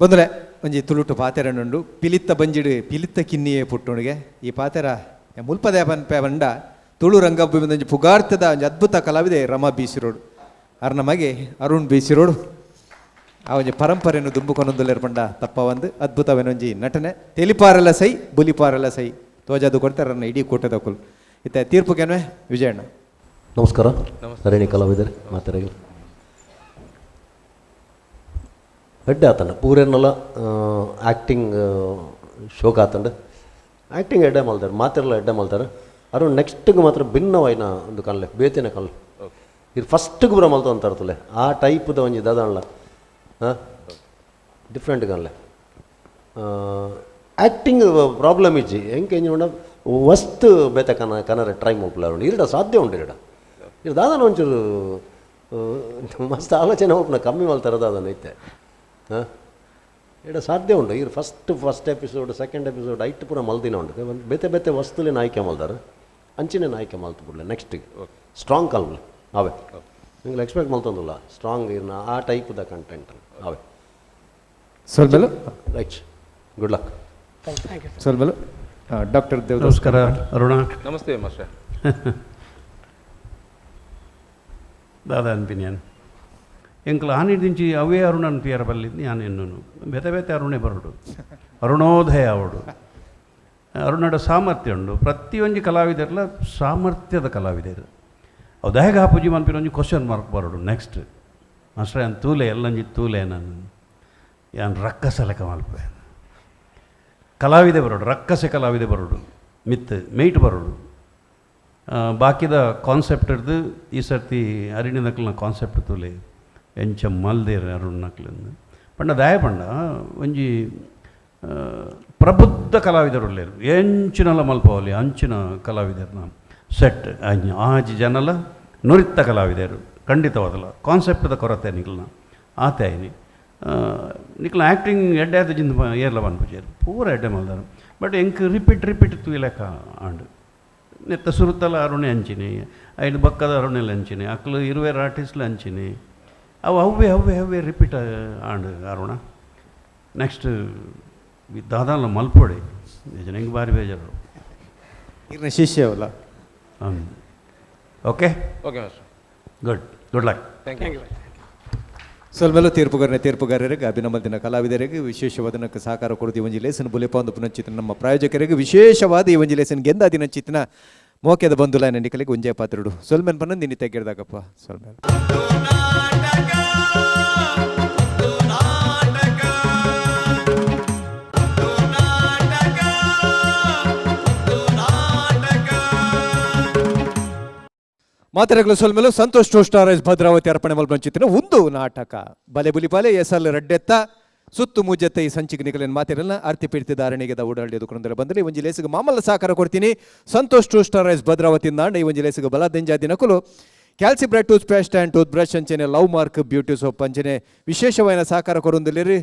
ಬಂದ್ರೆ ಒಂಜಿ ತುಳುಟು ಪಾತೆರನುಂಡು ಪಿಲಿತ್ತ ಬಂಜಿಡು ಪಿಲಿತ್ತ ಕಿನ್ನಿಯೇ ಪುಟ್ಟುಣಿಗೆ ಈ ಪಾತೆರ ಮುಲ್ಪದ ಪನ್ಪೆ ಬಂಡ ತುಳು ರಂಗಭೂಮಿ ಒಂಜಿ ಪುಗಾರ್ತದ ಒಂಜಿ ಅದ್ಭುತ ಕಲಾವಿದೆ ರಮಾ ಬೀಸಿರೋಡು ಅರ್ನ ಮಗೆ ಅರುಣ್ ಬೀಸಿರೋಡು ಆ ಒಂಜಿ ಪರಂಪರೆಯನ್ನು ದುಂಬುಕೊನೊಂದುಲ್ಲೆರ್ ಪಂಡ ತಪ್ಪ ಒಂದು ಅದ್ಭುತವೇನೊಂಜಿ ನಟನೆ ತೆಲಿಪಾರಲ್ಲ ಸೈ ಬುಲಿಪಾರಲ್ಲ ಸೈ ತೋಜಾದು ಕೊಡ್ತಾರೆ ಇಡೀ ಕೂಟದಕುಲು ಇತ್ತ ತೀರ್ಪು ಕೆನ್ವೆ ವಿಜಯಣ್ಣ. ನಮಸ್ಕಾರ ಹರಿಣಿ ಕಲಾವಿದರೆ ಮಾತಾಡಲಿ ಎಡ್ಡೆ ಆತಂಡ ಪೂರೆನ್ನೆಲ್ಲ ಆ್ಯಕ್ಟಿಂಗ್ ಶೋಕ್ ಆತಂಡ ಆ್ಯಕ್ಟಿಂಗ್ ಎಡ್ಡೆ ಮಲ್ತಾರೆ ಮಾತೆಲ್ಲ ಎಡ್ಡೆ ಮಲ್ತಾರೆ ಅರು ನೆಕ್ಸ್ಟ್ಗೆ ಮಾತ್ರ ಭಿನ್ನವಾಯಿನ ಒಂದು ಕಲ್ಲೆ ಬೇತಿನ ಕಲ್ಲೆ ಇದು ಫಸ್ಟ್ಗೆ ಪೂರ ಮಲ್ತ ಅಂತಾರ್ತಲೆ ಆ ಟೈಪ್ದ ಒಂಜಿ ದಾದಣ್ಣ ಹಾಂ ಡಿಫ್ರೆಂಟ್ ಕಲ್ಲೆ ಆ್ಯಕ್ಟಿಂಗ್ ಪ್ರಾಬ್ಲಮ್ ಇಜ್ಜಿ ಎಂಕೆ ಎಂಜಿ ವಸ್ತು ಬೇತೆ ಕನ ಕನರೆ ಟ್ರೈ ಮಲ್ಪುಲ ಇರಡ ಸಾಧ್ಯ ಉಂಡು ಇರಡ ಇರು ದಾದನ ಒಂಚೂರು ಮಸ್ತ್ ಆಲೋಚನೆ ಮಲ್ಪುನ ಕಮ್ಮಿ ಮಲ್ತಾರ ದಾದನ ಇತ್ತೆ ಹಾಂ ಇಡ ಸಾಧ್ಯ ಉಂಡು ಇರು first first episode second episode ಐಟ್ ಪೂರ ಮಲ್ದಿನ ಉಂಡು ಒಂದು ಬೇತೆ ಬೇತೆ ವಸ್ತುಲಿನ ಆಯ್ಕೆ ಮಲ್ದಾರ ಅಂಚಿನ ಆಯ್ಕೆ ಮಲ್ತು ಬಿಡ್ಲೆ ನೆಕ್ಸ್ಟ್ ಸ್ಟ್ರಾಂಗ್ ಕಲ್ಬಲೆ ಅವೇ ನಿಂಗೆ ಎಕ್ಸ್ಪೆಕ್ಟ್ ಮಲ್ತೊಂದಿಲ್ಲ ಸ್ಟ್ರಾಂಗ್ ಇರ್ನ ಆ ಟೈಪ್ದ ಕಂಟೆಂಟ್ ಅವೇ ಸೊಲ್ಮೆಲು right good luck. Thank you. ಸೊಲ್ಮೆಲು doctor Devdas. ನಮಸ್ಕಾರ ಅರುಣ. ನಮಸ್ತೆ ಮಾಸ್ಟ್ರೆ. ದಾದ ಅನ್ಪಿನಿ ಎಂಕ್ಲ ಆನಿದಿಂಚಿ ಅವೇ ಅರುಣ ಅನ್ಪಿಯರ ಬಲ್ಲಿ ಯಾನ್ ಎನ್ನುನು ಬೇತೆ ಬೇತೆ ಅರುಣೆ ಬರೋಡು ಅರುಣೋದಯ ಅವಡು ಅರುಣಡ ಸಾಮರ್ಥ್ಯ ಉಂಡು ಪ್ರತಿಯೊಂಜಿ ಕಲಾವಿದರ್ಲ ಸಾಮರ್ಥ್ಯದ ಕಲಾವಿದರು ಅವು ದಯಗ ಹಾಪುಜಿ ಮನ್ಪಿನ ಒಂಜಿ ಕ್ವಶನ್ ಮಾರ್ಕ್ ಬರೋಡು ನೆಕ್ಸ್ಟ್ ಮಾಸ್ಟ್ರೆ ಅನ್ ತೂಲೆ ಎಲ್ಲಂಜಿ ತೂಲೆ ನಾನು ಯಾನ್ ರಕ್ಕಸ ಲೆಕ್ಕ ಮಲ್ಪೆ ಕಲಾವಿದೆ ಬರೋಡು ರಕ್ಕಸೆ ಕಲಾವಿದೆ ಬರೋಡು ಮಿತ್ ಮೇಯ್ಟ್ ಬರೋಡು ಬಾಕಿದ ಕಾನ್ಸೆಪ್ಟ್ ಹಿಡ್ದು ಈ ಸರ್ತಿ ಅರಿಣಿ ನಕ್ಲಿನ ಕಾನ್ಸೆಪ್ಟ್ ತೂಲೆ ಎಂಚ ಮಲ್ದೇರ್ ಅರುಣ್ ನಕ್ಲಿಂದ ಪಂಡ ದಾಯ ಪಂಡ ಒಂಜಿ ಪ್ರಬುದ್ಧ ಕಲಾವಿದರು ಎಂಚಿನಲ ಮಲ್ಪವಲಿ ಅಂಚಿನ ಕಲಾವಿದರ್ನ ಸೆಟ್ ಆಜಿ ಜನಲ ನುರಿತ ಕಲಾವಿದರು ಖಂಡಿತವಾದಲ್ಲ ಕಾನ್ಸೆಪ್ಟ್ದ ಕೊರತೆ ನಿಕ್ಲನ ಆತೆ ಆಯ್ನಿ ನಿಕ್ಲ ಆ್ಯಕ್ಟಿಂಗ್ ಎಡ್ಡೆ ಆದ ಜಿಂದ ಏರ್ಲ ಪನ್ಪುಜೆರ್ ಪೂರ ಎಡ್ಡೆ ಮಲ್ದಾರ ಬಟ್ ಎಂಕ್ ರಿಪೀಟ್ ರಿಪೀಟ್ ತೂಯಿಲೆಕ್ಕ ಆಂಡ್ ನೆತ್ತ ಸುರುತಲ ಅರುಣೆ ಅಂಚಿನಿ ಐದು ಬಕ್ಕದ ಅರುಣೆಲ ಅಂಚಿನಿ ಅಕ್ಲು ಇರುವೆರ್ ಆರ್ಟಿಸ್ಟ್ಲ ಅಂಚಿನಿ ಅವು ಅವ್ವೆ ಅವ್ವೆ ಅವ್ವೆ ರಿಪೀಟ್ ಆಂಡ್ ಅರುಣ ನೆಕ್ಸ್ಟ್ ದಾದಾಲ ಮಲ್ಪೊಡೆ ನಿಜ ಹೆಂಗೆ ಭಾರಿ ಬೇಜಾರು. ಇರ್ನ ಶಿಷ್ಯ ಅವಲ್ಲ. ಓಕೆ ಓಕೆ ಮಾಸ್ಟ್ರೆ. Good good luck. Thank you. ಸೊಲ್ಮೆಲು ತೀರ್ಪುಗಾರನ ತೀರ್ಪುಗಾರರಿಗೆ ಅಭಿನಂದನ ಕಲಾವಿದರಿಗೆ ವಿಶೇಷವಾದ ಸಹಕಾರ ಕೊಡುತ್ತೆ ಈ ಒಂಜಿ ಲೇಸನ್ ಬುಲೆಪ ಒಂದು ಪುನಶ್ಚಿತನ ನಮ್ಮ ಪ್ರಾಯೋಜಕರಿಗೆ ವಿಶೇಷವಾದ ಈ ಒಂಜಿ ಲೇಸನ್ ಗೆಂದ ದಿನಚಿತನ ಮೋಕೆದ ಬಂಧುಲ ನಿಕಲಿಗೆ ಒಂಜೆ ಪಾತ್ರಡು ಸೊಲ್ಮೆನ್ ಪನ್ನ ನಿನ್ನೆ ತೆಗೆದಾಗಪ್ಪ ಸೊಲ್ಮೆನ್. ಮಾತರೆಗಳು ಸೊಲ್ಮೆಲು ಸಂತೋಷ್ ಟೋಸ್ಟಾರೇಜ್ ಭದ್ರಾವತಿ ಅರ್ಪಣೆ ಮಲ್ಪಂಚಿತ್ತಿನ ಒಂದು ನಾಟಕ ಬಲೆ ಬುಲಿ ಬಾಲೆ ಎಸಲ್ ರಡ್ಡೆತ್ತ ಸುತ್ತು ಮುಜ್ಜತ್ತೆ ಈ ಸಂಚಿಗೆ ನಿಕಲಿನ ಮಾತಿರಲ್ಲ ಅರ್ತಿ ಪೀಡ್ತಿ ಧಾರಣೆಗೆ ಉಡಾಳಿ ಎದುಕೊಂಡರೆ ಬಂದರೆ ಈ ಒಂಜಿ ಲೇಸಿಗೆ ಮಾಮಲ್ಲ ಸಹಕಾರ ಕೊಡ್ತೀನಿ ಸಂತೋಷ್ ಟೋಸ್ಟಾರೇಜ್ ಭದ್ರಾವತಿ ನಾಂಡ ಈ ಒಂಜಿ ಲೇಸಿಗೆ ಬಲ ದಿಂಜಾ ದಿನಕುಲು Calcibright tooth paste and tooth brush ಅಂಚನೆ love mark beauty soap ಅಂಚನೆ ವಿಶೇಷವಾದ ಸಹಕಾರ ಕೊರೊಂದುಲ್ಲೆರ್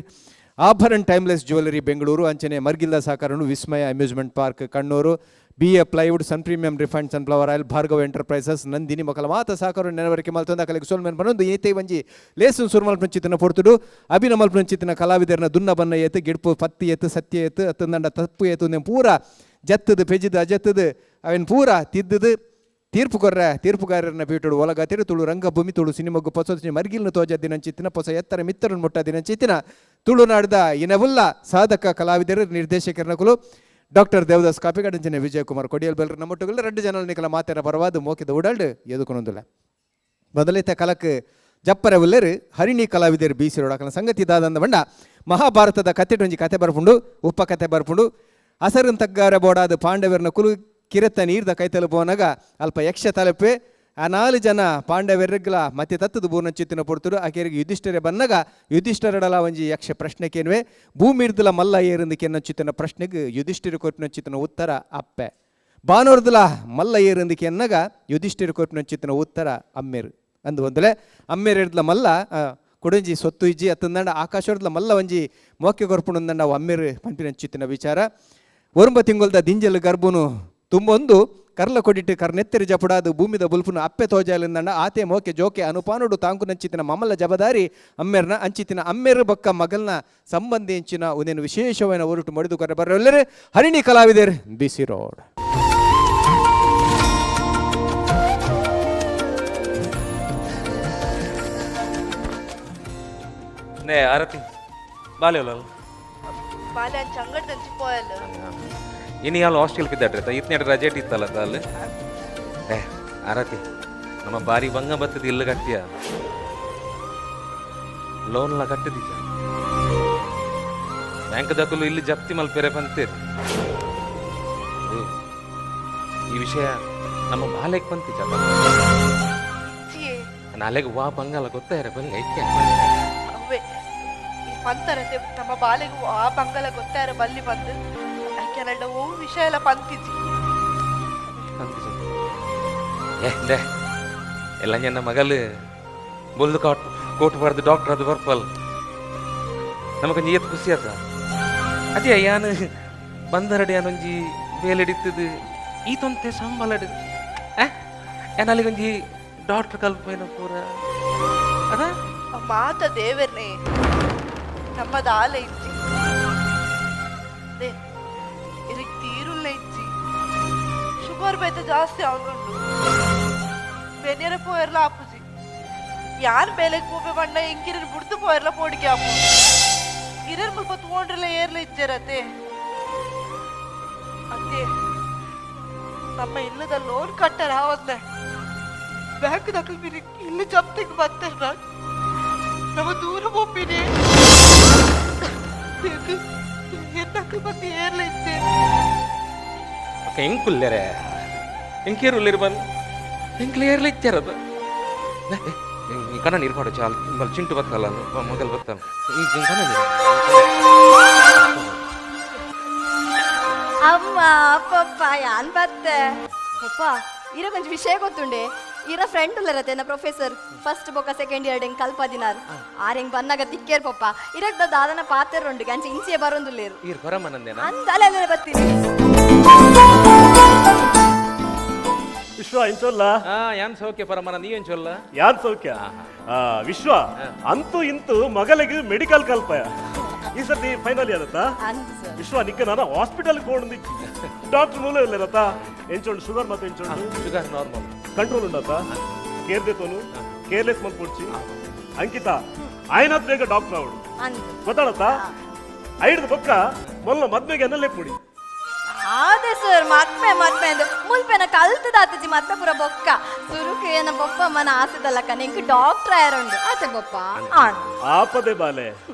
ಆಭರಣ್ ಟೈಮ್ಲೆಸ್ ಜ್ಯುವೆಲರಿ ಬೆಂಗಳೂರು ಅಂಚನೆ ಮರ್ಗಿಲ್ದ ಸಹಕಾರನು Vismaya amusement park Kannur B A plywood Sun premium refined sunflower oil Bhargava enterprises Nandini ಮಕ್ಕಳ ಮಾತ ಸಹಕಾರ ನೆನವರಿಕೆ ಮಲ್ತೊಂದು ಅಕಲಿಗೆ ಸೋಲ್ಮೆನ್ ಬನ್ನೊಂದು ಏತೆ ಒಂಜಿ ಲೇಸನ್ ಸುರ್ಮಲ್ಪಂಚಿತನ ಪೊರ್ತುಡು ಅಭಿನಮಲ್ಪಂಚಿತನ ಕಲಾವಿದರನ ದುನ್ನ ಬನ್ನ ಏತು ಗಿಡ್ಪು ಪತ್ತಿ ಏತು ಸತ್ಯ ಏತು ಅತ್ತಂದಂಡ ತಪ್ಪು ಏತು ಪೂರ ಜತ್ತದು ಪೆಜಿದು ಅಜತ್ತದು ಅವನ್ ಪೂರ ತಿದ್ದದು ತೀರ್ಪು ಕೊರ್ರೆ ತೀರ್ಪುಗಾರರನ್ನ ಬೀಟುಡು ಒಲಗಾತಿರು ತುಳು ರಂಗಭೂಮಿ ತುಳು ಸಿನಿಮಗು ಪೊಸ ಮರ್ಗಿಲ್ನ ತೋಜ ದಿನಂಚಿತ್ತಿನ ಪೊಸ ಎತ್ತರ ಮಿತ್ತರನ್ನು ಮುಟ್ಟ ದಿನಂಚಿತ್ತಿನ ತುಳುನಾಡ್ದ ಇನವುಲ್ಲ ಸಾಧಕ ಕಲಾವಿದರು ನಿರ್ದೇಶಕರನಕುಲು ಡಾಕ್ಟರ್ ದೇವದಾಸ್ ಕಾಪಿಗಾಡಂಚನೆ ವಿಜಯಕುಮಾರ್ ಕೊಡಿಯಲ್ ಬೆಲ್ರ ನಮ್ಮೊಟ್ಟುಗಳು ಎರಡು ಜನ ನಿಕಲ ಮಾತೆರ ಪರವಾದ ಮೋಕಿದ ಉಡಲ್ಡು ಎದುಕೊನೊಂದುಲ್ಲ ಮೊದಲಿತ ಕಲಕ್ ಜಪ್ಪರೆ ಉಲ್ಲೇರು ಹರಿಣಿ ಕಲಾವಿದರು ಬೀಸಿರೋಡಕನ ಸಂಗತಿ ದಾದಂದ ಬಂಡ ಮಹಾಭಾರತದ ಕತೆಟೊಂಜಿ ಕತೆ ಬರ್ಪುಂಡು ಉಪ್ಪ ಕತೆ ಬರ್ಪುಂಡು ಅಸರನ್ ತಗ್ಗಾರ ಬೋಡಾದ ಪಾಂಡವರನ ಕುಲು ಕಿರೆತ್ತ ನೀರ್ದ ಕೈತಲು ಪೋನಾಗ ಅಲ್ಪ ಯಕ್ಷ ತಲುಪೆ ಆ ನಾಲು ಜನ ಪಾಂಡವರ್ಗ್ಲ ಮತ್ತೆ ತತ್ತದ ಬೂರ್ನ ಪೊರ್ತುಡು ಆಕೆರಿಗೆ ಯುಧಿಷ್ಠಿರ ಬನ್ನಗ ಯುಧಿಷ್ಠರಡಲ ಒಂಜಿ ಯಕ್ಷ ಪ್ರಶ್ನೆ ಕೇನ್ವೆ ಭೂಮಿರ್ದಲ ಮಲ್ಲ ಏರಿಂದು ಕೆನ್ನಚಿತ್ತನ ಪ್ರಶ್ನೆಗೆ ಯುಧಿಷ್ಠಿರ ಕೊರ್ಪಿನಚಿತ್ತನ ಉತ್ತರ ಅಪ್ಪೆ ಬಾನೋರ್ದಲ ಮಲ್ಲ ಏರಿಂದು ಕೆನ್ನಗ ಯುಧಿಷ್ಠಿರ ಕೊರ್ಪಿನಚಿತ್ತನ ಉತ್ತರ ಅಮ್ಮೇರು ಅಂದು ಒಂದಲೆ ಅಮ್ಮೇರಿರ್ದಲ ಮಲ್ಲ ಕೊಡಂಜಿ ಸೊತ್ತು ಇಜ್ಜಿ ಅತ್ತಂದಂಡ ಆಕಾಶೋರ್ದಲ ಮಲ್ಲ ಒಂಜಿ ಮೋಕೆ ಕೊರ್ಪುಣಂದಂಡ ಅಮ್ಮೇರು ಪನ್ಪಿನಚಿತ್ತಿನ ವಿಚಾರ ಒರುಂಬ ತಿಂಗೊಲ್ದ ದಿಂಜಲ್ ಗರ್ಭನು ತುಂಬೊಂದು ಕರ್ಲ ಕೊಡಿಟ್ಟು ಕರ್ನೆತ್ತೆರಿ ಜಪುಡಾದು ಭೂಮಿದ ಬುಲ್ಪುನ ಅಪ್ಪೆ ತೋಜಾಲಿಂದಂಡ ಆತೆ ಮೋಕೆ ಜೋಕೆ ಅನುಪಾನುಡು ತಾಂಕು ನಂಚಿತಿನ ಮಮ್ಮಲ ಜಬದಾರಿ ಅಮ್ಮೆರ್ನ ಅಂಚಿತಿನ ಅಮ್ಮೆರು ಬೊಕ್ಕ ಮಗಲ್ನ ಸಂಬಂಧಿ ಎಂಚಿನ ಒಂದೇನು ವಿಶೇಷವಾದ ಒರುಟು ಮಡಿದು ಕರೆ ಬರಲ್ಲರೆ ಹರಿಣಿ ಕಲಾವಿದರ್ ಬಿಸಿ ರೋಡ್. ನೇ ಆರತಿ ಬಾಲೆ ಅಲ್ಲ ಬಾಲೆ ಅಂಚ ಅಂಗಡಿ ಪೋಯಲ್. ಇನ್ನು ಯಾಳು ಹಾಸ್ಟೆಲ್ ಪಿದ್ದಾಡ್ರಿ ಇತ್ನೇಟ ರಜೆ ಇತ್ತಲ್ಲ ಅಲ್ಲಿ. ಏ ಆರತಿ, ನಮ್ಮ ಬಾರಿ ಬಂಗ ಬತ್ತದ ಇಲ್ಲ ಕಟ್ಟಿಯ ಲೋನ್ಲ ಕಟ್ಟದಿದ್ದ ಬ್ಯಾಂಕ್ ದಾಖಲು ಇಲ್ಲಿ ಜಪ್ತಿ ಮಲ್ಪೆರೆ ಬಂತೀರಿ. ಈ ವಿಷಯ ನಮ್ಮ ಬಾಲೆಗೆ ಬಂತಿಜಪ್ಪ. ನಾಲೆಗೆ ವಾ ಬಂಗಾಲ ಗೊತ್ತಾಯ್ರೆ ಬಲ್ಲೆ ಐಕ್ಯ. ಅವ್ವೆ ಈ ಪಂತರತೆ ನಮ್ಮ ಬಾಲೆಗೂ ಆ ಬಂಗಲ ಗೊತ್ತಾರ ಬಲ್ಲಿ ಬಂದು ಯಾಕೆನಂಡ ಓ ವಿಷಯ ಎಲ್ಲ ಪಂತಿಜಿ. ಪಂತಿಜಿ. ಏ they ಎಲ್ಲ ನನ್ನ ಮಗಲು ಬೊಲ್ದು ಕಾಟ್ ಕೋಟ್ ಬರ್ದು ಡಾಕ್ಟರ್ ಅದು ಬರ್ಪಲ್ ನಮಗೊಂಜಿ ಏತ್ ಖುಷಿ ಆತ. ಅದೇ ಯಾನು ಬಂದರಡಿ ಯಾನೊಂಜಿ ಬೇಲೆಡಿತ್ತದು ಈ ತೊಂತೆ ಸಂಬಳಡು ಏನಾಲಿಗೊಂಜಿ ಡಾಕ್ಟರ್ ಕಲ್ಪೇನ ಪೂರ ಅದ. ಮಾತ ದೇವರೇ ನಮ್ಮದ ಆಲೆ ಇಜ್ಜಿ they ಇರಿಗೆ ತೀರುಲ್ಲ ಇಜ್ಜಿ. ಶುಗರ್ ಬೇತ ಜಾಸ್ತಿ ಆಗುಂಡು ಬೆನ್ಯರ ಪೋಯರ್ಲ ಆಪುಜಿ. ಯಾನ್ ಬೇಲೆಗ್ ಪೋಪೆ ಬಣ್ಣ ಎಂಕಿರರ್ ಬುಡ್ದು ಪೋಯರ್ಲ ಪೋಡಿಗೆ ಆಪು ಇರರ್ ಮುಲ್ಪ ತೋಂಡ್ರಲ್ಲ ಏರ್ಲ ಇಜ್ಜರತೆ. ಅತ್ತೆ ನಮ್ಮ ಇಲ್ಲದ ಲೋನ್ ಕಟ್ಟರ ಆವದ್ನೆ ಬ್ಯಾಂಕ್ ದಾಖಲು ಬಿರಿ ಇಲ್ಲಿ ಜಪ್ತಿಗೆ ಬರ್ತಾರ ನಮ್ಮ ದೂರ ಒಪ್ಪಿನಿ ಎನ್ನಕ್ಕೆ ಮತ್ತೆ ಏರ್ಲ ಇಜ್ಜೆ. ಅಕ್ಕ ಎಂಕುಲ್ಲೆರೆ ಎಂಕೇರುಲ್ಲೇರು ಬಂದು ಎಂಕ್ಲ ಏರ್ಲ ಇಚ್ಚಾರದು ಕಣ್ಣ ನೀರು ಪಾಡು ಚಾಲ್ ಬಲ್ ಚಿಂಟು ಬತ್ತಲ್ಲ ಮಗಲ್ ಬತ್ತಾನ ಈ ಕಣ್ಣ ನೀರು. ಅಮ್ಮ ಪಪ್ಪ ಯಾನ್ ಬತ್ತೆ ಪಪ್ಪ ಇರ ಕೊಂಚ ವಿಷಯ ಗೊತ್ತುಂಡೆ. ಇರ ಫ್ರೆಂಡ್ ಉಲ್ಲರತ್ತೆ ನಾ ಪ್ರೊಫೆಸರ್ ಫಸ್ಟ್ ಬೊಕ್ಕ ಸೆಕೆಂಡ್ ಇಯರ್ ಹೆಂಗ್ ಕಲ್ಪದಿನಾರ್ ಆರ್ ಹೆಂಗ್ ಬನ್ನಾಗ ತಿಕ್ಕೇರ್ ಪಪ್ಪ ಇರಕ್ ದಾದನ ಪಾತ್ರ ಉಂಡು ಗಂಚ ಇಂಚೆ ಬರೋಂದುಲ್ಲೇರು. ಈರ್ ಬರಮನಂದೇನ ಅಂದ ಅಲ್ಲ ಅಲ್ಲ ಬರ್ತೀನಿ. ವಿಶ್ವ ಇಂಚೊಲ್ಲ. ಹಾ ಯಾನ್ ಸೌಖ್ಯ ಪರಮನ ನೀ ಎಂಚೊಲ್ಲ? ಯಾನ್ ಸೌಖ್ಯ ವಿಶ್ವ ಅಂತೂ ಇಂತೂ ಮಗಲಿಗೆ ಮೆಡಿಕಲ್ ಕಲ್ಪಯ ಈ ಸರ್ತಿ ಫೈನಲ್ ಅದತ್ತ. ಅಂದ್ ಸರ್. ವಿಶ್ವ ನಿಕ್ಕ ನಾನು ಹಾಸ್ಪಿಟಲ್ ಕೊಂಡು ಡಾಕ್ಟರ್ ಮೂಲ ಇಲ್ಲರತ್ತ ಎಂಚೊಂಡು ಶುಗರ್ ಮತ್ತೆ ಎಂಚೊಂಡು ಶುಗರ್ ನಾರ್ಮಲ್. ಕಂಟ್ರೋಲ್ ಉಂಡತ್ತ ಕೇರ್ದೆ ತೋನು ಕೇರ್ಲೆಸ್ ಮಲ್ಪೊಡ್ಚಿ ಅಂಕಿತಾ ಆಯ್ನಾತ್ ಬೇಗ ಡಾಕ್ಟರ್ ಅವಳು ಅಂದ್ ಗೊತ್ತಾಡತ್ತ ಐಡ್ದು ಬೊಕ್ಕ ಮೊಲ್ಲ ಮದ್ವೆಗೆ ಅನ್ನಲ್ಲೇ ಪುಡಿ. ಆದೆ ಸರ್ ಮದ್ಮೆ ಮದ್ಮೆ ಅಂದು ಮುಲ್ಪೆನ ಕಲ್ತದಾತಜಿ ಮದ್ಮೆ ಪೂರ ಬೊಕ್ಕ ಸುರುಕು ಏನ ಬೊಪ್ಪ ಮನ ಆಸೆದಲ್ಲಕ್ಕ ನಿಂಕ್ ಡಾಕ್ಟರ್ ಆಯರುಂಡು ಆತೆ ಬೊಪ್ಪ ಆಣ್. ಆಪದೆ ಬಾಲೆ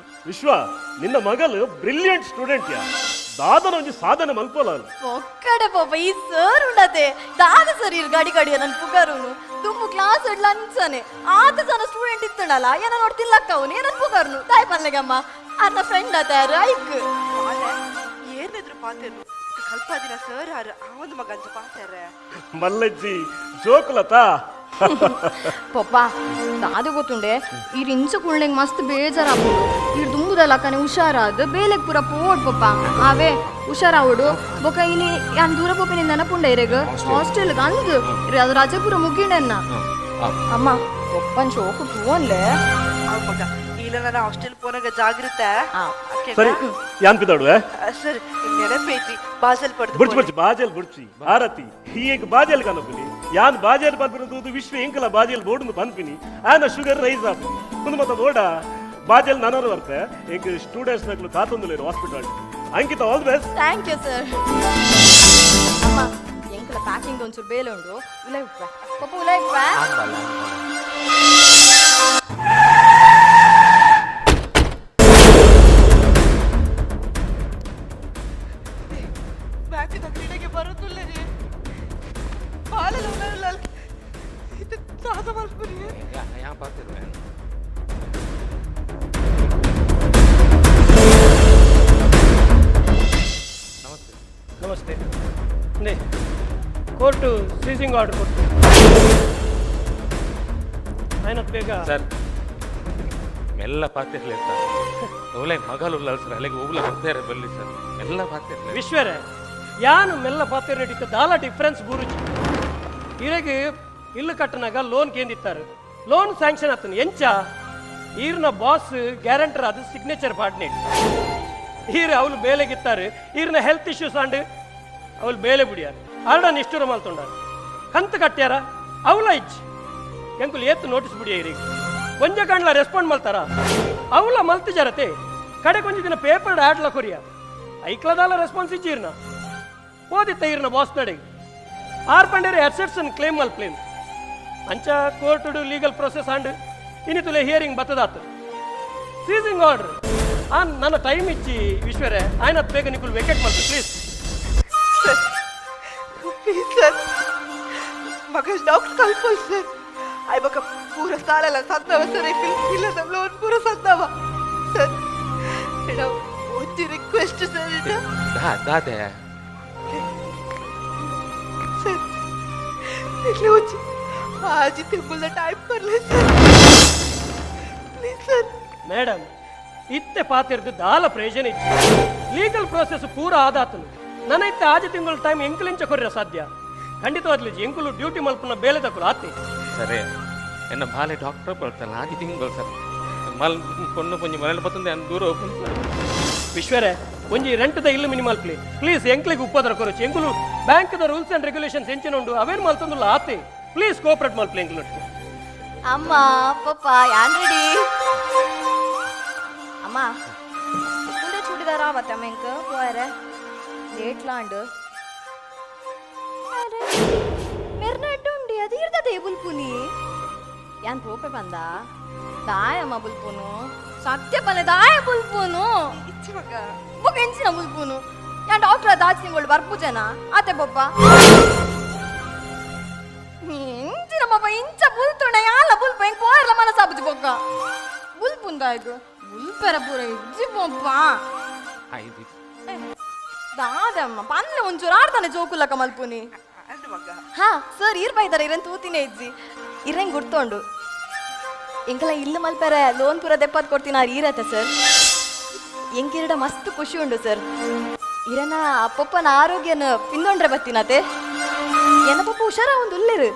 ವಿಶ್ವ ನಿನ್ನ ಮಗಲು ಬ್ರಿಲಿಯಂಟ್ ಸ್ಟೂಡೆಂಟ್ ಯಾ ದಾದನ ಒಂಜಿ ಸಾಧನೆ ಮಲ್ಪೋಲ ಅವ್ನು. ಒಕ್ಕಡೆ ಪಾಪ ಈ ಸರ್ ಉಂಡತೆ ದಾದ ಸರ್ ಇರ್ ಗಾಡಿ ಗಾಡಿಯ ನನ್ ಪುಗರುನು ತುಂಬು ಕ್ಲಾಸ್ ಲಂಚನೆ ಆತ ಸನ ಸ್ಟೂಡೆಂಟ್ ಇತ್ತಣಲ್ಲ ಏನ ನೋಡ್ತಿಲ್ಲಕ್ಕ ಅವನು ಏನನ್ ಪುಗರ್ನು ತಾಯಿ ಪನ್ಲೆಗಮ್ಮ ಅರ್ನ ಫ್ರೆಂಡ್ ಆತ ಯಾರು ಐಕ್. ಬಾಲೆ ಏನಿದ್ರು ಪಾತೇರು ಕಲ್ಪಾದಿನ ಸರ್ ಆರು ಆ ಒಂದು ಮಗ ಅಂಚ ಪಾತಾರೆ. ಮಲ್ಲಜ್ಜಿ ಜೋಕುಲತಾ. ಪಪ್ಪ ದಾದ ಗೊತ್ತುಂಡೆ ಈರ್ ಇಂಚ ಕುಳ್ಳೆಂಗ್ ಮಸ್ತ್ ಬೇಜಾರಾಗ್ಬೋದು ಈರ್ ದುಂಬುದಲ್ಲ ಕಣೆ ಹುಷಾರಾದ ಬೇಲೆಗ್ ಪೂರ ಪೋಡ್ ಪಪ್ಪ ಆವೇ ಹುಷಾರಾವುಡು ಬೊಕ ಇನಿ ಯಾನ್ ದೂರ ಪೋಪಿನ ನೆನಪುಂಡ ಇರೆಗ್ ಹಾಸ್ಟೆಲ್ ಅಂದ್ ಅದು ರಜೆ ಪೂರ ಮುಗಿಂಡನ್ನ ಅಮ್ಮ ಪಪ್ಪನ್ ಶೋಕು ತೂವನ್ಲೆ. ಆ ಮಗ ಇಲ್ಲ ನಾನು ಹಾಸ್ಟೆಲ್ ಪೋನಾಗ ಜಾಗೃತ. ಸರಿ ಯಾನ್ ಪಿದಾಡುವೆ. ಸರ್ ನೆನಪೈತಿ ಬಾಸಲ್ ಪಡೆದು. ಬುಡ್ಚಿ ಬುಡ್ಚಿ ಬಾಜಲ್ ಬುಡ್ಚಿ ಭಾರತಿ ಹೀಗೆ ಬಾಜಲ್ ಕನಪುನಿ ಯಾನ್ ಬಾಜಲ್ ಪನ್ಪಿನ ವಿಶ್ವ ಎಂಕಲ ಬಾಜಲ್ ಬೋರ್ಡ್ ಪನ್ಪಿನಿ ಆನ ಶುಗರ್ ರೈಸ್ ಆಪಿನಿ ಒಂದು ಮತ್ತೆ ನೋಡ ಬಾಜಲ್ ನನರು ಬರ್ತೆ ಎಂಕ್ students ನಕ್ಲು ಕಾತೊಂದುಲೇರು hospital. Ankita all the best. Thank you sir. ಅಮ್ಮ ಎಂಕಲ ಪ್ಯಾಕಿಂಗ್ ಒಂಚೂರು ಬೇಲೆ ಉಂಡು ಉಲೈ ಉಪ್ಪ ಪಪ್ಪ ಉಲೈ ಉಪ್ಪ. ಬ್ಯಾಂಕ್ ಕ್ರೀಡೆಗೆ ಬರೋದಿಲ್ಲ ರೀ ಬಾಲೆಲ್ಲ ಉಳ್ಳಲ್ಲ ಇದು ದಾದ ಮಲ್ಪುರಿ. ಯಾ ಪಾತಿರುವೆ. ನಮಸ್ತೆ. ನಮಸ್ತೆ ನೇ ಕೋರ್ಟು ಸೀಸಿಂಗ್ ಆರ್ಡರ್ ಕೊಡ್ತು ಆಯ್ನತ್ ಬೇಗ. ಸರ್ ಮೆಲ್ಲ ಪಾತಿರ್ಲಿ ಸರ್ ಓಲೆ ಮಗಲು ಉಳ್ಳಲ್ಲ ಸರ್ ಅಲ್ಲಿಗೆ ಹೋಗ್ಲ ಬರ್ತಾರೆ ಬಲ್ಲಿ ಸರ್ ಮೆಲ್ಲ ಪಾತಿರ್ಲಿ. ವಿಶ್ವರೇ ಯಾನು ಮೆಲ್ಲ ಪಾತ್ರ ನಡೀತ ದಾಲ ಡಿಫ್ರೆನ್ಸ್ ಗುರುಜಿ. ಇರೆಗ್ ಇಲ್ಲು ಕಟ್ಟನಾಗ ಲೋನ್ ಕೇಂದಿತ್ತಾರೆ. ಲೋನ್ ಸ್ಯಾಂಕ್ಷನ್ ಆತನು ಎಂಚ ಈರ್ನ ಬಾಸ್ ಗ್ಯಾರಂಟರ್ ಅದು ಸಿಗ್ನೇಚರ್ ಪಾಡ್ನೆ. ಈರ್ ಅವಳು ಬೇಲೆಗಿತ್ತಾರೆ, ಈರ್ನ ಹೆಲ್ತ್ ಇಶ್ಯೂಸ್ ಅಂಡ್ ಅವಳು ಬೇಲೆ ಬಿಡಿಯಾರ, ಆರ್ಡ ನಿಷ್ಠುರ ಮಲ್ತೊಂಡಾರ, ಕಂತು ಕಟ್ಟ್ಯಾರ ಅವಳ ಇಚ್ ಎಂಕುಲು ಏತ್ ನೋಟಿಸ್ ಬಿಡಿಯ ಇರಿಗೆ ಒಂಜ ಕಂಡ್ಲ ರೆಸ್ಪಾಂಡ್ ಮಲ್ತಾರ ಅವಳ ಮಲ್ತು ಜರತೆ ಕಡೆ ಕೊಂಚ ದಿನ ಪೇಪರ್ ಆಡ್ಲ ಕೊರಿಯ ಐಕ್ಲದಾಲ ರೆಸ್ಪಾನ್ಸ್ ಇಜ್ಜೀರ್ನ ಓದಿತ್ತ ಈರ್ನ ಬಾಸ್ ನಡೆ ಆರ್ ಪಂಡೇರಿ ಅಸೆಟ್ಸ್ ಕ್ಲೇಮ್ ಮಲ್ಪ್ಲೇನ್ ಅಂಚ ಕೋರ್ಟ್ ಲೀಗಲ್ ಪ್ರೊಸೆಸ್ ಅಂಡ್ ಇನ್ನಿತುಲೆ ಹಿಯರಿಂಗ್ ಬತ್ತದಾತು ಸೀಸಿಂಗ್ ಆರ್ಡರ್ ಆ ನನ್ನ ಟೈಮ್ ಇಚ್ಚಿ ವಿಶ್ವರೇ ಆಯ್ನ ಬೇಗ ನಿಕುಲ್ ವೆಕೆಟ್ ಮಲ್ತು ಪ್ಲೀಸ್. ಸರ್ ಪ್ಲೀಸ್ ಸರ್, ಮಗ ಡಾಕ್ಟರ್ ಕಲ್ಪಲ್ ಸರ್. ಆಯ್ ಬಕ ಪೂರ ಸಾಲಲ್ಲ ಸತ್ತವ ಸರ್, ಇಲ್ಲದ ಲೋನ್ ಪೂರ ಸತ್ತವ ಸರ್. ಎಡ ಒಂಜಿ ರಿಕ್ವೆಸ್ಟ್ ಸರ್ ಇಡ. ದಾದೆ ಸರ್, ಇಟ್ಲೆ ಒಂಜಿ ಆಜಿ ತಿಂಗಳ ಟೈಮ್ ಬರಲಿ ಸರ್, ಪ್ಲೀಸ್ ಸರ್. ಮೇಡಮ್, ಇತ್ತೆ ಪಾತಿರ್ದು ದಾಲ ಪ್ರಯೋಜನ ಇತ್ತು, ಲೀಗಲ್ ಪ್ರೋಸೆಸ್ ಪೂರ ಆದಾತನು. ನನ್ನ ಇತ್ತೆ ಆಜಿ ತಿಂಗಳ ಟೈಮ್ ಎಂಕುಲಿಂಚ ಕೊರ್ರೆ ಸಾಧ್ಯ ಖಂಡಿತವಾಗ್ಲಿ ಎಂಕುಲು ಡ್ಯೂಟಿ ಮಲ್ಪುನ ಬೇಲೆ ತಕುಲು ಆತಿ. ಸರಿ, ಎನ್ನ ಬಾಲೆ ಡಾಕ್ಟರ್ ಬರ್ತಾನೆ ಆಜಿ ತಿಂಗಳು ಸರ್. ಮಲ್ ಪೊಣ್ಣು ಪೊಂಜಿ ಮನೇಲಿ ಬತ್ತಂದೆ ದೂರ ಹೋಗ್ಬೋದು ಸರ್. ವಿಶ್ವರೇ, ಒಂಜಿ ರೆಂಟ್ದ ಇಲ್ಲು ಮಿನಿಮಲ್ ಪ್ಲೀಸ್ ಪ್ಲೀಸ್. ಎಂಕ್ಲಿಗೆ ಉಪ್ಪದ್ರ ಕೊರಚು, ಎಂಕುಲು ಬ್ಯಾಂಕ್ದ ರೂಲ್ಸ್ ಅಂಡ್ ರೆಗ್ಯುಲೇಷನ್ಸ್ ಎಂಚಿನ ಉಂಡು ಅವೇನು ಮಲ್ತಂದುಲ್ಲ ಆತಿ. ಪ್ಲೀಸ್ ಕೋಪರೇಟ್ ಮಲ್ಪ್ಲಿ ಎಂಕುಲು. ಅಮ್ಮ ಪಪ್ಪ ಯಾನ್ ರೆಡಿ ಅಮ್ಮ. ಉಂಡೆ ಚೂಡಿದಾರ ಆವತ್ತೆ ಅಮ್ಮ, ಎಂಕ್ ಪೋಯರೆ ಲೇಟ್ ಲಾಂಡ್. ಅರೆ ಮೆರ್ನ ಅಡ್ಡು ಉಂಡಿ ಅದು ಇರ್ತದೆ ಬುಲ್ಪುನಿ. ಯಾನ್ ಪೋಪೆ ಬಂದ ದಾಯಮ್ಮ ಬುಲ್ಪುನು, ಸತ್ಯ ಪಲ್ಲೆ ದಾಯ ಬುಲ್ಪುನು. ಇಚ್ಚಿ ಮಗ. ಬೊಕ ಎಂಚಿನ ಬುಲ್ಪುನು? ಯಾನ್ ಡಾಕ್ಟರ್ ದಾಚಿ ತಿಂಗಳು ಬರ್ಪುಜನ ಆತೆ ಪಪ್ಪ. ಇಂಚಿನ ಪಾಪ ಇಂಚ ಬುಲ್ತುಂಡ ಯಾಲ ಬುಲ್ಪ ಎಂಕ್ ಪೋಯರ್ಲ ಮನಸಾಬುಜಿ. ಬೊಕ್ಕ ಬುಲ್ಪುಂದಾಯ್ತು ಬುಲ್ಪೆರ ಪೂರ ಇಜ್ಜಿ ಪೊಪ್ಪ. ಆಯ್ತು. ದಾದಮ್ಮ ಪನ್ನೆ ಒಂಚೂರು ಆಡ್ತಾನೆ ಜೋಕುಲಕ ಮಲ್ಪುನಿ. ಅಂಡ್ ಮಗ. ಹಾ ಸರ್, ಈರ್ ಬೈದಾರ ಇರನ್ ತೂತಿನೇ ಇಜ್ಜಿ, ಇರಂಗ್ ಗುರ್ತೋಂಡು. ಎಂಕಲ ಇಲ್ಲು ಮಲ್ಪೆರೆ ಲೋನ್ ಪೂರ ದೆಪ್ಪದ್ ಕೊಡ್ತೀನಿ ಈರತ್ತೆ ಸರ್. ಎಂಕಿರಡ ಮಸ್ತ್ ಖುಷಿ ಉಂಡು ಸರ್. ಇರನ ಅಪ್ಪಪ್ಪನ ಆರೋಗ್ಯನ ಪಿಂದೊಂಡ್ರೆ ಬತ್ತಿನತೆ. ಎನ್ನ ಪಪ್ಪ ಹುಷಾರ ಒಂದು ಉಲ್ಲೇರು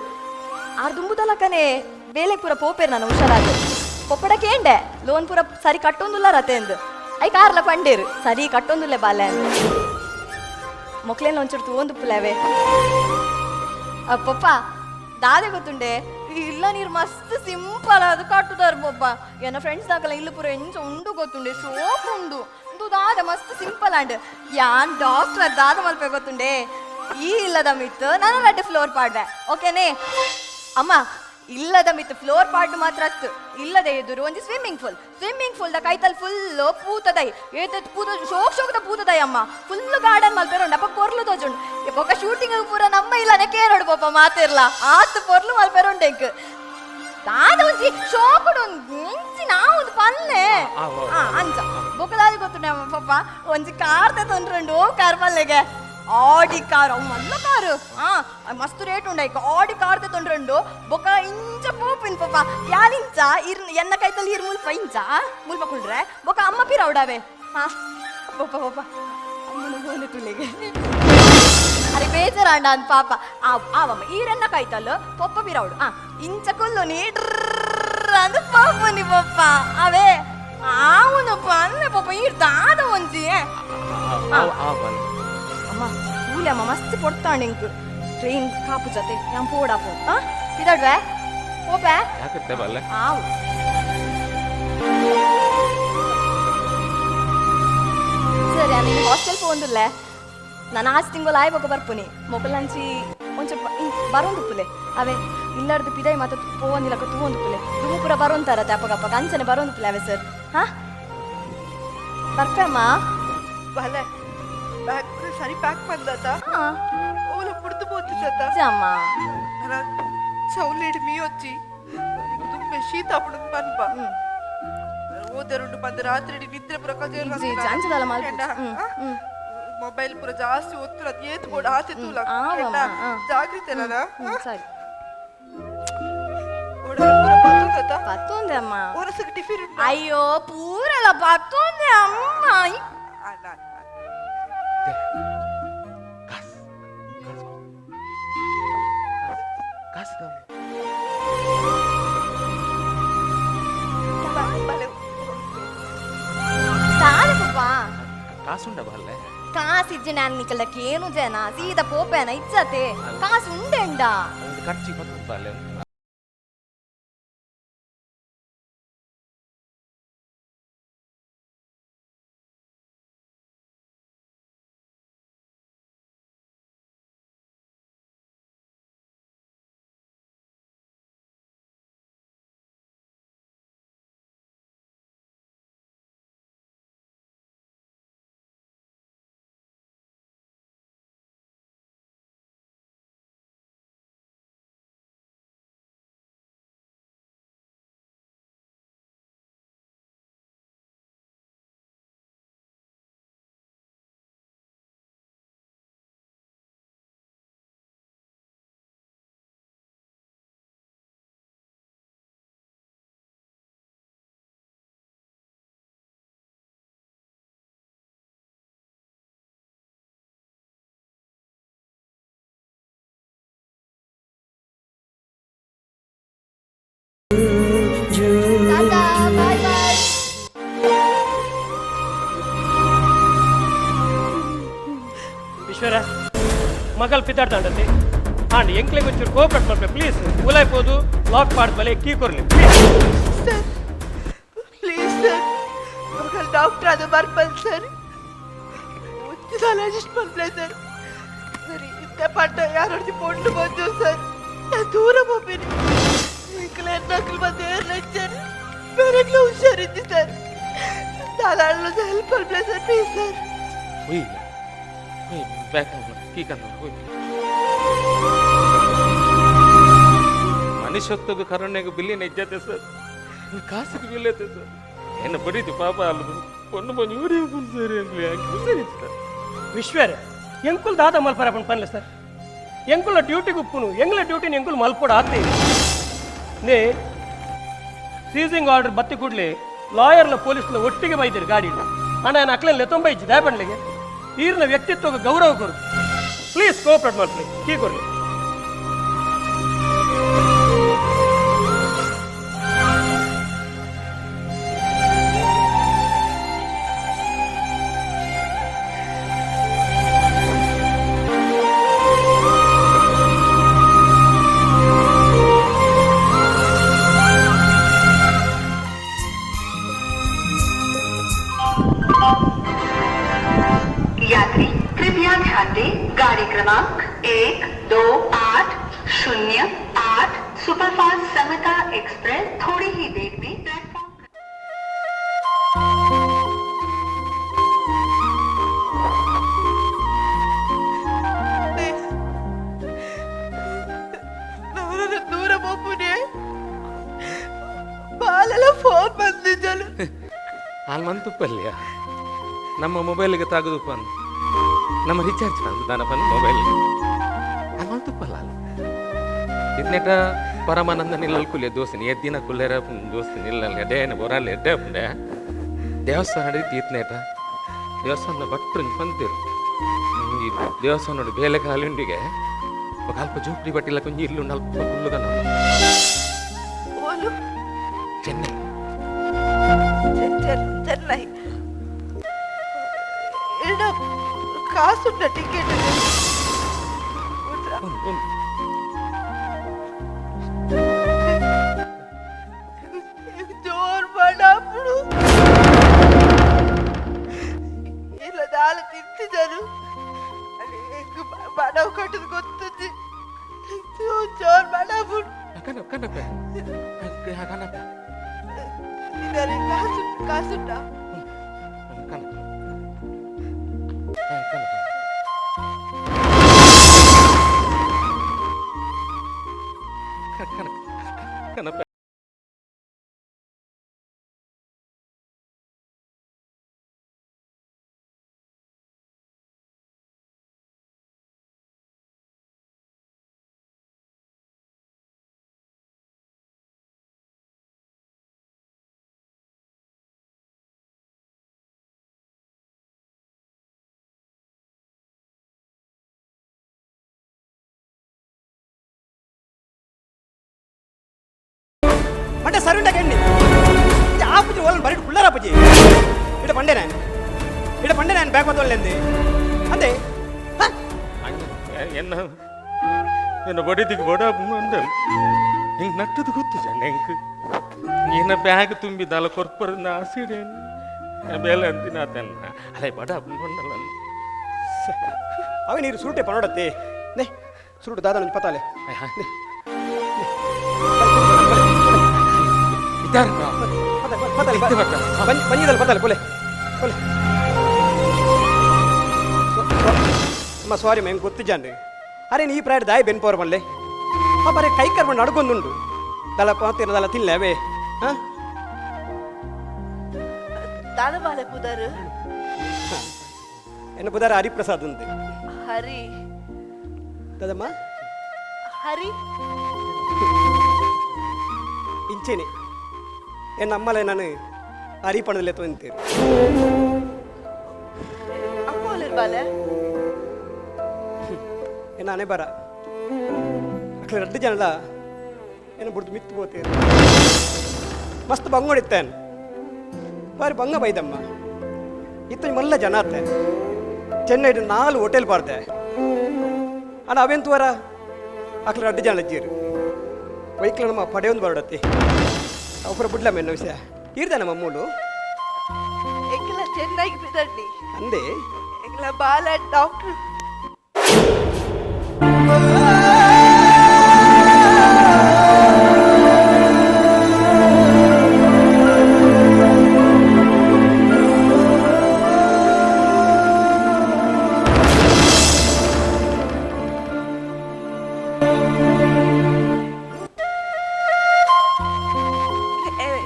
ಆರ್ ದುಂಬುದಲಕನೆ ಬೇಲೆ ಪೂರ ಪೋಪೇರು. ನಾನು ಹುಷಾರಾಗ ಪೊಪ್ಪಡ ಕೇಂಡೆ, ಲೋನ್ ಪೂರ ಸರಿ ಕಟ್ಟೊಂದುಲ್ಲ ರತೆ ಅಂದು. I ಕಾರ್ಲ ಪಂಡೇರು ಸರಿ ಕಟ್ಟೊಂದುಲ್ಲೆ ಬಾಲೆ ಅಂದು. ಮೊಕ್ಲೇನ ಒಂಚೂರು ತೂವೊಂದು ಪುಲವೆ. ಪಪ್ಪ ದಾದೆ ಗೊತ್ತುಂಡೆ, ಇಲ್ಲ ನೀರು ಮಸ್ತ್ ಸಿಂಪಲ್ ಅದು ಕಟ್ಟುದಾರ ಪಪ್ಪ. ಎನ್ನ ಫ್ರೆಂಡ್ಸ್ ದಾಕಲ ಇಲ್ಲ ಪೂರ ಎಂಚ ಉಂಡು ಗೊತ್ತುಂಡೆ, ಶೋಕ್ ಉಂಡು ಉಂದು ದಾದ ಮಸ್ತ್ ಸಿಂಪಲ್ ಅಂಡ್. ಯಾನ್ ಡಾಕ್ಟರ್ ದಾದ ಮಲ್ಪೆ ಗೊತ್ತುಂಡೆ, ಈ ಇಲ್ಲದ ಮಿತ್ತು ನಾನು ರಡ್ಡು ಫ್ಲೋರ್ ಪಾಡ್ವೆ, ಓಕೆನೇ ಅಮ್ಮ? ಇಲ್ಲದ ಮಿತ್ತು ಫ್ಲೋರ್ ಪಾಡ್ ಮಾತ್ರ ಅತ್ತು, ಇಲ್ಲದೆ ಎದುರು ಒಂಜಿ swimming pool, swimming pool the ಕೈತಲ್ ಫುಲ್ ಪೂತದೈ ಏತ ಪೂತ ಶೋಕ್ ಶೋಕ್ದ ಪೂತದೈ ಅಮ್ಮ. ಫುಲ್ ಗಾರ್ಡನ್ ಮಲ್ಪೆರುಂಡು ಅಪ್ಪ, ಪೊರ್ಲು ತೋಜುಂಡು. ಬೊಕ ಶೂಟಿಂಗ್ ಪೂರ ನಮ್ಮ ಇಲ್ಲನೆ ಕೇರೋಡು ಪಾಪ ಮಾತಿರ್ಲ ಆತ್ ಪೊರ್ಲು ಮಲ್ಪೆರುಂಡು. ಎಂಕ್ ದಾದ ಒಂಜಿ ಶೋಕುಡು ಇಂಚಿ ನಾ ಒಂದು ಪಲ್ಲೆ. ಅಂಚ ಬೊಕದಾದಿ ಗೊತ್ತುಂಡೆ ಅಮ್ಮ ಪಪ್ಪ, ಒಂಜಿ ಕಾರ್ ತೊಂದ್ರುಂಡು. ಕಾರ್ ಪಲ್ಲೆಗೆ ಆಡಿ ಕಾರ್, ಅವು ಮಲ್ಲ ಕಾರು, ಆ ಮಸ್ತ್ ರೇಟ್ ಉಂಡು. ಐಕ್ ಆಡಿ ಕಾರ್ ತೊಂದ್ರುಂಡು. ಬೊಕ ಇಂಚ ಪೋಪಿನ್ ಪಪ್ಪ ಯಾನ್ ಇಂಚ ಇರ್ ಎನ್ನ ಕೈತಲ್ಲಿ ಇರ್ ಮುಲ್ಪ ಇಂಚ ಮುಲ್ಪ ಕುಳ್ರೆ. ಬೊಕ ಅಮ್ಮ ಪಿರ ಉಡಾವೆ. ಹಾ ಪಪ್ಪ ಪಪ್ಪ ಅಮ್ಮನ ಬೋನೆ ತುಳಿಗೆ ಅರೆ ಬೇಜಾರಾಂಡ ಅಂದ್ ಪಾಪ. ಆವಮ್ಮ ಈರನ್ನ ಕಾಯ್ತಲ್ಲ ಪೊಪ್ಪ ಪಿರೌಡು. ಆ ಇಂಚ ಕುಲ್ಲು ನೀ ಅಂದ್ ಪಾಪುನಿ ಪಪ್ಪ ಅವೇ ಆವುನಪ್ಪ ಅಲ್ಲ ಪಪ್ಪ ಈರ್ ದಾದ ಒಂಜಿ. ಅಮ್ಮ ಕೂಲಿ ಅಮ್ಮ ಮಸ್ತ್ ಪೊಡ್ತಾಂಡ್ ಎಂಕ್ ಟ್ರೈನ್ ಕಾಪು ಜೊತೆ ಯಾನ್ ಪೋಡಾಪು. ಆ ಪಿದಾಡ್ವೆ ಪೋಪೆ. ಜಾಗ್ರತೆ ಬಲ್ಲೆ. ಆವು ಸರಿ, ನಾನು ಹಾಸ್ಟೆಲ್ ಪೋಂದುಲ್ಲೆ. ನಾನು ಆಜ್ ತಿಂಗಳು ಆಯ್ಬೊಕ ಬರ್ಪುನಿ. ಮೊಕಲಂಚಿ ಒಂಚೂರು ಬರೋಂದುಪ್ಪುಲೆ ಅವೇ. ಇಲ್ಲಾರ್ದು ಪಿದಾಯಿ ಮಾತ ಪೋವಂದಿಲ್ಲಕ ತೂವೊಂದುಪ್ಪುಲೆ. ದುಮ್ಮು ಪೂರ ಬರೋಂತಾರತೆ ಅಪ್ಪಗಪ್ಪ ಅಂಚನೆ ಬರೋಂದುಪ್ಪುಲೆ ಅವೇ ಸರ್. ಹಾ ಬರ್ಪೆ ಅಮ್ಮ. ಬಲೆ, ಬ್ಯಾಗ್ ಪೂರ ಸರಿ ಪ್ಯಾಕ್ ಬಂದಾತ? ಹಾ. ಓಲ ಪುಡ್ದು ಪೋತಿಸತ? ಅಮ್ಮ. ನನ್ನ ಚೌಲೇಡ್ ಮೀ ಒಚ್ಚಿ ತುಂಬೆ ಶೀತ ಆಪುಂಡು ಪನ್ಪ ಓದರುಂಡು ಪಂದ್ ರಾತ್ರಿ ನಿದ್ರೆ ಪೂರ ಕಜೇಲ್. ಇಜ್ಜಿ, ಇಜ್ಜಿ, ಅಂಚದಲ್ಲ ಮಲ್ಪು. ಹ್ಮ್, ಹ್ಮ್. ಮೊಬೈಲ್ ಪೂರ ಜಾಸ್ತಿ ಒತ್ತುರ ಏತ್ ಬೋಡು ಆತೆ ತೂಲ. ಆವಮ್ಮ, ಆ. ಜಾಗ್ರತೆ ನಾನ. ಹ್ಮ್, ಸರಿ. ಓಡಾರ ಪೂರ ಬತ್ತುಂದತ? ಪತ್ತೊಂದೆ ಅಮ್ಮ. ಹೊರಸಕ್ಕೆ ಟಿಫಿನ್ ಉಂಟು? ಅಯ್ಯೋ ಪೂರೆಲ್ಲ ಪತ್ತೊಂದೆ ಅಮ್ಮ. ಕಾಸ್ ಕಾಸ್. ಕಾಸುಂಡ ಬಲ್ಲೆ ಕಾಸು ಇಜ್ಜೆ ನಾನು ನಿಕಲಕ್ಕೆ ಏನು ಜನ ಸೀದಾ ಪೋಪೇನ ಇಚ್ಚತೆ ಕಾಸು ಉಂಡೆಂಡ ಖರ್ಚಿ ಬತ್ತುಂಡು ಬಲ್ಲೆ. ಈಶ್ವರ ಮಗಲ್ ಪಿತಾಡ್ತಾಂಡತಿ ಆಂಡ್ ಎಂಕ್ಲೆಗ್ ಒಂಚೂರು ಕೋಪರೇಟ್ ಮಾಡ್ಬೇಕು ಪ್ಲೀಸ್. ಉಲಾಯ್ಬೋದು ಲಾಕ್ ಮಾಡ್ಬಲೆ ಕೀ ಕೊರ್ಲಿ ಪ್ಲೀಸ್. ಸರ್ ಪ್ಲೀಸ್ ಸರ್, ಮಗಲ್ ಡಾಕ್ಟರ್ ಅದು ಬರ್ಬಲ್ ಸರ್, ಒಂಜಿ ಸಲ ಅಡ್ಜಸ್ಟ್ ಮಲ್ಪಲೆ ಸರ್. ಸರಿ ಇಂತ ಪಟ್ಟ ಯಾರೊಡ್ದು ಪೊಂಡು ಬಂದು ಸರ್, ನಾನು ದೂರ ಹೋಗ್ತೀನಿ. ಎಂಕ್ಲೆ ನಕಲು ಬಂದು ಏರ್ಲ ಸರ್, ಬೇರೆಗ್ಲ ಹುಷಾರಿದ್ದಿ ಸರ್. ದಾದಾಳು ಹೆಲ್ಪ್ ಮಲ್ಪಲೆ ಸರ್ ಪ್ಲೀಸ್ ಸರ್. ಒಯ್ ಒಯ್ ಬ್ಯಾಕ್ ಕೀ ಕನ್ನ ಒಯ್. ಮನುಷ್ಯತ್ವಕ್ಕೆ ಕರುಣೆಗೆ ಬಿಲ್ಲಿನ ಇಜ್ಜತೆ ಸರ್, ಕಾಸಿಗೆ ಬಿಲ್ ಐತೆ ಸರ್. என்ன ಬರೀತು ಪಾಪ ಅಲ್ಲ ಪೊಣ್ಣು ಬಂದು ಊರೇ ಸರ್ ಸರಿ ಸರ್. ವಿಶ್ವರೇ ಎಂಕುಲ್ ದಾದ ಮಲ್ಪರ ಪನ್ಲೆ ಸರ್, ಎಂಕುಲ ಡ್ಯೂಟಿಗೆ ಉಪ್ಪುನು ಎಂಗ್ಲ ಡ್ಯೂಟಿನ ಎಂಕುಲ್ ಮಲ್ಪೋಡು ಆತಿ. ನೇ ಸೀಸಿಂಗ್ ಆರ್ಡರ್ ಬತ್ತಿ ಕೂಡಲೇ ಲಾಯರ್ಲ ಪೊಲೀಸ್ಲ ಒಟ್ಟಿಗೆ ಬೈದಿರು ಗಾಡಿ ಅಣ್ಣ. ನಾನು ಅಕ್ಲೆನ್ ಲೆತ್ತೊಂಬ ಇಜ್ಜಿ ದಾಯಪಣ್ಲಿಗೆ ಈರ್ನ ವ್ಯಕ್ತಿತ್ವಕ್ಕೆ ಗೌರವ ಕೊರು ಪ್ಲೀಸ್, ಕೋಆಪರೇಟ್ ಮಾಡ್ಲಿ ಕೀ ಕೊರ್ಲಿ. यात्री कृपया ध्यान दें, गाड़ी क्रमांक 1 2 8 0 8 सुपरफास्ट समता एक्सप्रेस थोड़ी ही देर में प्लेटफॉर्म ನಾನು ದೂರ ಹೋಗ್ಬುನೆ ಬಾಲೆಲ್ಲ ಫೋನ್ ಬಂದಿದ್ದಳು. ಹಾಲು ಮಂತುಪ್ಪಲ್ಯ ನಮ್ಮ ಮೊಬೈಲ್ಗೆ ತಾಗದು ಪನ್ ನಮ್ಮ ರಿಚಾರ್ಜ್ ಬಂದು ದಾನ ಪನ್ ಮೊಬೈಲ್ಗೆ ಹಾಲು ಮಂತುಪ್ಪಲ್ಲ ಅಲ್ಲ ಇದ್ನೆಟ ಪರಮಾನಂದ ನಿಲ್ಲಲ್ ಕುಲ್ಯ ದೋಸ್ತಿನಿ ಎದ್ದಿನ ಕುಲ್ಲೆರ ದೋಸ್ತಿ ನಿಲ್ಲಲ್ಲ ಎಡೇನ ಬೊರಲ್ಲ ಎಡ್ಡೆ ಪುಂಡೆ ದೇವಸ್ಥಾನ ಹಿಡಿದು ಇತ್ನೇಟ ದೇವಸ್ಥಾನದ ಭಟ್ರು ಬಂದಿರು ಈ ದೇವಸ್ಥಾನ ನೋಡಿ ಬೇಲೆ ಕಾಲುಂಡಿಗೆ ಅಲ್ಪ ಜೋಪಡಿ ಬಟ್ಟಿಲ್ಲ ಕೊಂಚ ಇಲ್ಲುಂಡು ಅಲ್ಪ ಕುಲ್ಲುಗನ. ಓಲು ಚೆನ್ನೈ. ಚೆನ್ನೈ ಇಡ ಕಾಸುಂಡ ಟಿಕೆಟ್. ಜೋರ್ ಮಾಡಾಪುಡು ಇಲ್ಲ ದಾಲ ತಿಂತಿದ್ದಾರು ಬಡವ್ ಕಟ್ಟದು ಗೊತ್ತುಂಜಿ ಜೋರ್ ಮಾಡಾಪುಡು. ಕನಪ ಕನಪೆ ಕನಪೆ. ಕಾಸು ಕಾಸುಂಡ ಕನಪೆ ಕನಪೆ ಕನಪೆ. ಮಂಡೆ ಸರುಂಡ ಕೆಣ್ಣಿ ಆಪುಜಿ ಓಲನ್ ಬರೀಟ್ ಕುಳ್ಳಾರ ಅಪ್ಪಜಿ ಇಡ ಪಂಡೆ ನಾನು. ಇಡ ಪಂಡೆ ನಾನು ಬ್ಯಾಗ್ ಬತ್ತೊಳ್ಳೆಂದೆ ಅಂದೆ. ಎನ್ನ ಎನ್ನ ಬಡಿದಿಗೆ ಬಡ ಅಂದ ಹಿಂಗೆ ನಟ್ಟದು ಗೊತ್ತು ಜನ ಹೆಂಗ್ ಏನ ಬ್ಯಾಗ್ ತುಂಬಿದಲ್ಲ ಕೊರ್ಪರ ಆಸಿಡೇನು ಬೇಲೆ ಅಂದಿನ ಆತನ್ನ ಅಲ್ಲ ಬಡ ಬಂಡಲ್ಲ. ಅವೇ ನೀರು ಸುರುಟೆ ಪನೋಡತ್ತೆ ನೇ ಸುರುಟು ದಾದ ನಂಜು ಪತಾಲೆ. ಪಂಜಿದಲ್ಲಿ ಪತಾಲೆ ಪೊಲೆ ಪೊಲೆ. ಅಮ್ಮ ಸಾರಿ ಮ್ಯಾಮ್ ಗೊತ್ತಿಜಾನ್ರಿ. ಅರೆ ನೀ ಪ್ರಾಯಡ್ ದಾಯಿ ಬೆನ್ ಪೋರ್ ಪಲ್ಲೆ ಬರೆ ಕೈ ಕರ್ಕೊಂಡು ನಡ್ಕೊಂದುಂಡು ದಲ ಪಾತಿರ ದಲ ತಿನ್ಲೆ ಅವೇ. ಹಾಂ ದಾದ ಬಾಲೆ ಪುದರ್? ಎನ್ನ ಪುದರ್ ಹರಿಪ್ರಸಾದ್ ಅಂತೆ. ಹರಿ ದಾದಮ್ಮ ಹರಿ ಇಂಚೇನೆ ಎನ್ನ ಅಮ್ಮಲೆ ನಾನು ಹರಿ ಪಣದಲ್ಲೇ ತೊಂತೀರಿ. ಅಮ್ಮ ಬಾಲೆ ಎನ್ನ ಅನೆ ಬರ ಅಕ್ಲೆ ರಡ್ಡು ಜನಲ ಏನು ಬುಡ್ದು ಮಿತ್ತು ಪೋತೇರು ಮಸ್ತ್ ಬಂಗೊಡಿತ್ತೇನೆ ಬಾರಿ ಬಂಗ ಬೈದಮ್ಮ ಇತ್ತ ಮಲ್ಲ ಜನ ಆತೆ ಚೆನ್ನೈಡ್ 4 ಹೋಟೆಲ್ ಬಾರ್ದೆ ಅಣ್ಣ ಅವೆಂತುವರ ಅಕ್ಲೆ ರಡ್ಡು ಜನ ಅಜ್ಜಿರು ವೈಕ್ಲ ನಮ್ಮ ಪಡೆಯೊಂದು ಬರಡತ್ತಿ ಅವರ ಬುಡ್ಲ ಮೆನ್ನ ವಿಷಯ ಇರ್ದೆ ನಮ್ಮ ಮೂಲು ಎಂಕಲ ಚೆನ್ನೈಗೆ ಬಿದಡ್ನಿ ಅಂದೆ ಎಂಕಲ ಬಾಲ ಡಾಕ್ಟರ್.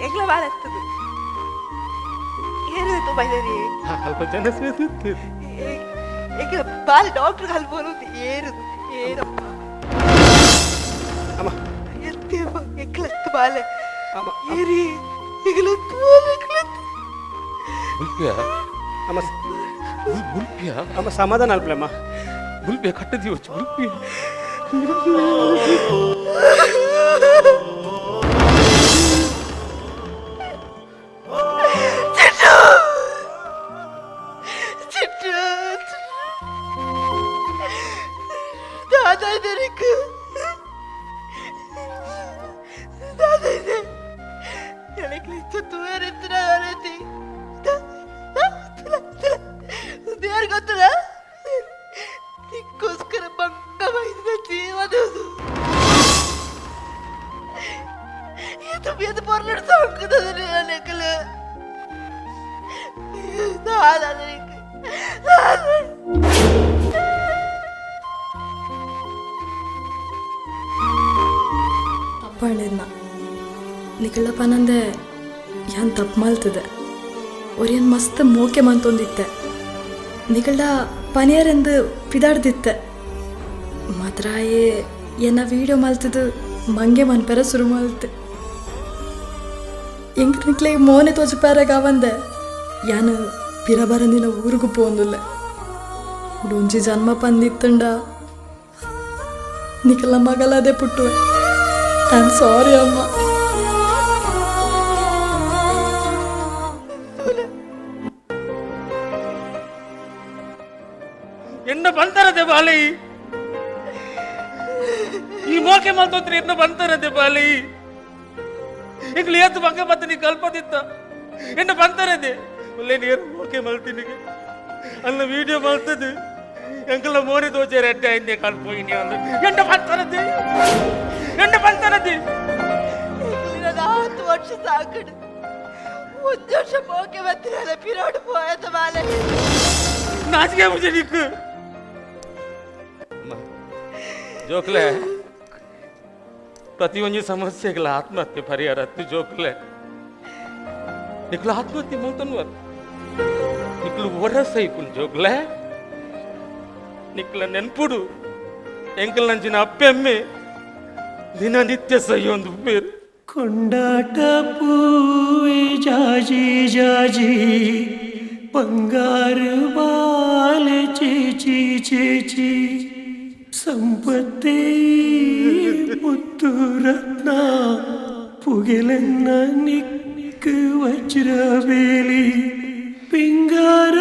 ಎಂಗ್ಲ ಬಾಲ ಎತ್ತದು ಏನಿದೆ ಬೈದರಿ ಅಲ್ಪ ಜನ ಎಂಗ್ಲ ಬಾಲ ಡಾಕ್ಟರ್ ಕಲ್ಬೋದು ಏರುದು ಏನಪ್ಪ ಅಮ್ಮ ಎತ್ತೇಪ್ಪ ಎಂಗ್ಲತ್ತು ಬಾಲೆ ಅಮ್ಮ ಏರಿ ಎಂಗ್ಲತ್ತು ಬಾಲೆ ಎಂಗ್ಲತ್ತು ಬುಲ್ಪಿಯ ಅಮ್ಮ ಬುಲ್ಪಿಯ ಅಮ್ಮ ಸಮಾಧಾನ ಅಲ್ಪಲಮ್ಮ ಬುಲ್ಪಿಯ ಕಟ್ಟದಿ వచ్చి ಬುಲ್ಪಿಯ. ಚಿಟ್ಟು ದಾದಾ ಇದೆ ದಾದಾ ಇದೆ ನನಗೆ ತೂಯರಿತ್ತಿನ ಅರತಿ ದೇವ್ರಿಗೆ ಗೊತ್ತದ ನಿಕ್ಕೋಸ್ಕರ ಬಂಗ ಬೈದ ಜೀವನದು ಇದು ಎದು ಪೊರ್ಲುಡು ಸಾಕುತ್ತದೆ ನನಗೆ ದಾದಾ ನನಗೆ ತಪ್ಪಣ್ಣ ನಿಕಳ ಪನಂದೆ ಯಾನ್ ತಪ್ಪು ಮಲ್ತದೆ ಒರಿಯನ್ ಮಸ್ತ್ ಮೋಕೆ ಮಂತೊಂದಿತ್ತೆ ನಿಕಳ್ಡ ಪನಿಯರೆಂದು ಪಿದಾಡ್ದಿತ್ತೆ ಮಾತ್ರಾಯೇ ಎನ್ನ ವೀಡಿಯೋ ಮಲ್ತದು ಮಂಗೆ ಮನ್ಪೆರ ಶುರು ಮಲ್ತೆ ಎಂಕ್ ನಿಕ್ಲೆ ಮೋನೆ ತೋಜುಪಾರಗಾವಂದೆ ಯಾನ್ ಪಿರ ಬರಂದಿನ ಊರುಗು ಪೋಂದುಲ್ಲೆ ಉಡೊಂಜಿ ಜನ್ಮ ಪಂದಿತ್ತಂಡ ನಿಕಲ ಮಗಲದೆ ಪುಟ್ಟುವೆ. I am sorry ಅಮ್ಮ. ಎನ್ನ ಬಂತಾರದೆ ಬಾಲಿ ಈ ಮೋಕೆ ಮಲ್ತೋತ್ರಿ ಎನ್ನ ಬಂತಾರದೆ ಬಾಲಿ ಇಂಗ್ಲಿ ಏತು ಬಂಗ ಮತ್ತೆ ನೀ ಕಲ್ಪದಿತ್ತ ಎನ್ನ ಬಂತಾರದೆ ಒಳ್ಳೆ ನೀರು ಮೋಕೆ ಮಲ್ತಿನಿಗೆ ಅಲ್ಲ ವಿಡಿಯೋ ಮಲ್ತದೆ ಎಂಕಲ ಮೋನಿ ದೋಚೆ ರೆಡ್ಡೆ ಅయింದೆ ಕಲ್ಪೋಯಿನಿ ಅಂದ ಎನ್ನ ಬಂತಾರದೆ ಎನ್ನ ಬಂತಾರದೆ. 10 ವರ್ಷ ಸಾಕಡು ಒಂದು ವರ್ಷ ಮೋಕೆ ಬರ್ತಿರಲ್ಲ ಪಿರೋಡು ಪೋಯತ ಬಾಲೆ ನಾಚಿಕೆ ಮುಜೆ ನಿಕ್ಕು ಜೋಕ್ಲೆ ಪ್ರತಿಯೊಂದು ಸಮಸ್ಯೆಗಳ ಆತ್ಮಹತ್ಯೆ ಪರಿಹಾರ ಅತ್ತು ಜೋಕ್ಲೆ ನಿಕ್ಲು ಆತ್ಮಹತ್ಯೆ ಮಲ್ತನ್ವ ನಿಕ್ಲು ಒರಸೈಪುನ್ ಜೋಕ್ಲೆ ನಿಕ್ಲ ನೆನ್ಪುಡು ಎಂಕಲ್ ನಂಚಿನ ಅಪ್ಪೆಮ್ಮೆ ದಿನ ನಿತ್ಯ ಸಹಿಯೊಂದು ಬೇರು ಕೊಂಡಾಟ ಪೂವೆ ಜಾಜಿ ಜಾಜಿ ಬಂಗಾರು ಬಾಲೆ ಚೇಚಿ ಚೇಚಿ ಸಂಪತ್ತೇ ಮುತ್ತು ರತ್ನ ಪುಗೆಲೆನ್ನ ನಿಕ್ಕು ವಜ್ರಬೇಲಿ ಪಿಂಗಾರ.